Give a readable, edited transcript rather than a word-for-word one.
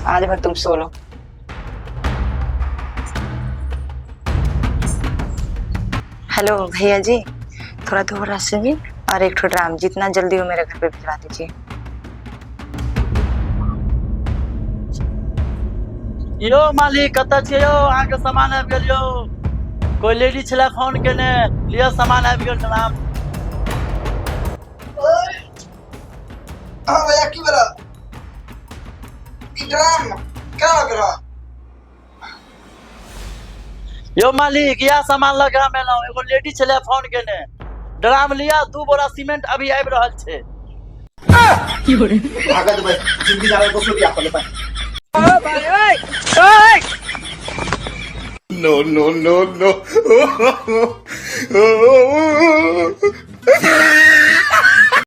आज भर तुम सो लो। हेलो भैया जी, थोड़ा थोड़ा सीमेंट और एक ठो ड्राम जितना जल्दी हो मेरे घर पे भिजवा दीजिए। यौ मालिक, कतऽ छियै यौ? अहाँके सामान आबि गेल यौ। कोई लेडी छलै फोन केने, लिअ सामान आबि गेल ड्राम। हाँ भैया, की भेल? ई ड्राम केना लग रहा? यौ मालिक, इएह सामान लऽ के हम एलहुँ। एगो लेडी छलै फोन केने, ड्राम लिअ, 2 बोरा सीमेंट अभी आबि रहल छै। भागत भाई, जिंदगी जा रहा है, दोसर बियाह कर लेबै। No, no, no, no.